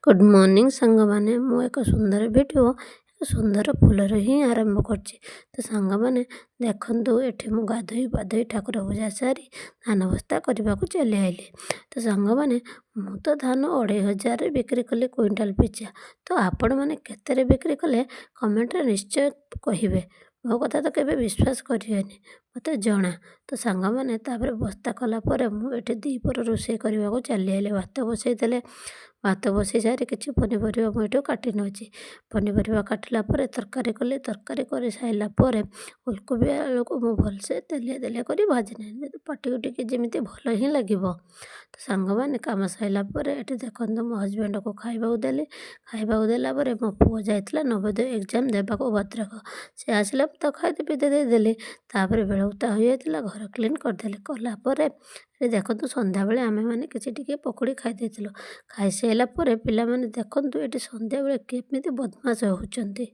Good morning ସାଙ୍ଗମାନେ, ମୁଁ ଏକ ସୁନ୍ଦର ଭିଡ଼ିଓ ଏକ ସୁନ୍ଦର ଫୁଲରୁ ହିଁ ଆରମ୍ଭ କରିଛି। ତ ସାଙ୍ଗମାନେ ଦେଖନ୍ତୁ, ଏଠି ମୁଁ ଗାଧୋଇ ପାଧୋଇ ଠାକୁର ପୂଜା ସାରି ଧାନ ବସ୍ତା କରିବାକୁ ଚାଲି ଆଇଲି। ତ ସାଙ୍ଗମାନେ, ମୁଁ ତ ଧାନ 2500ରେ ବିକ୍ରି କଲି କୁଇଣ୍ଟାଲ ପିଛା। ତ ଆପଣମାନେ କେତେରେ ବିକ୍ରି କଲେ କମେଣ୍ଟରେ ନିଶ୍ଚୟ କହିବେ। ମୋ କଥା ତ କେବେ ବିଶ୍ୱାସ କରିବେନି, ମୋତେ ଜଣା। ତ ସାଙ୍ଗମାନେ, ତା'ପରେ ବସ୍ତା କଲା ପରେ ମୁଁ ଏଠି ଦ୍ୱିପହର ରୋଷେଇ କରିବାକୁ ଚାଲି ଆଇଲି। ଭାତ ବସେଇଦେଲେ। ଭାତ ବସେଇ ସାରି କିଛି ପନିପରିବା ମୁଁ ଏଠୁ କାଟି ନେଉଛି। ପନିପରିବା କାଟିଲା ପରେ ତରକାରୀ କଲି। ତରକାରୀ କରିସାରିଲା ପରେ ଫୁଲକୋବି ଆଳୁକୁ ମୁଁ ଭଲସେ ତେଲିଆ ତେଲିଆ କରି ଭାଜି ନେଲି, ପାଟିକୁ ଟିକେ ଯେମିତି ଭଲ ହିଁ ଲାଗିବ। ତ ସାଙ୍ଗମାନେ, କାମ ସରିଲା ପରେ ଏଠି ଦେଖନ୍ତୁ, ମୋ ହଜବେଣ୍ଡକୁ ଖାଇବାକୁ ଦେଲି। ଖାଇବାକୁ ଦେଲା ପରେ ମୋ ପୁଅ ଯାଇଥିଲା ନବୋଦୟ ଏକ୍ଜାମ୍ ଦେବାକୁ ଭଦ୍ରକ। ସେ ଆସିଲା, ତାକୁ ଖାଇତେ ପିଇତେ ଦେଇଦେଲି। ତାପରେ ବେଳ ଉତା ହୋଇଯାଇଥିଲା, ଘର କ୍ଲିନ୍ କରିଦେଲି। କଲା ପରେ ଏଠି ଦେଖନ୍ତୁ, ସନ୍ଧ୍ୟାବେଳେ ଆମେମାନେ କିଛି ଟିକେ ପକୁଡ଼ି ଖାଇ ଦେଇଥିଲୁ। ଖାଇସାରିଲା ପରେ ପିଲାମାନେ ଦେଖନ୍ତୁ, ଏଠି ସନ୍ଧ୍ୟାବେଳେ କେମିତି ବଦମାସ ହେଉଛନ୍ତି।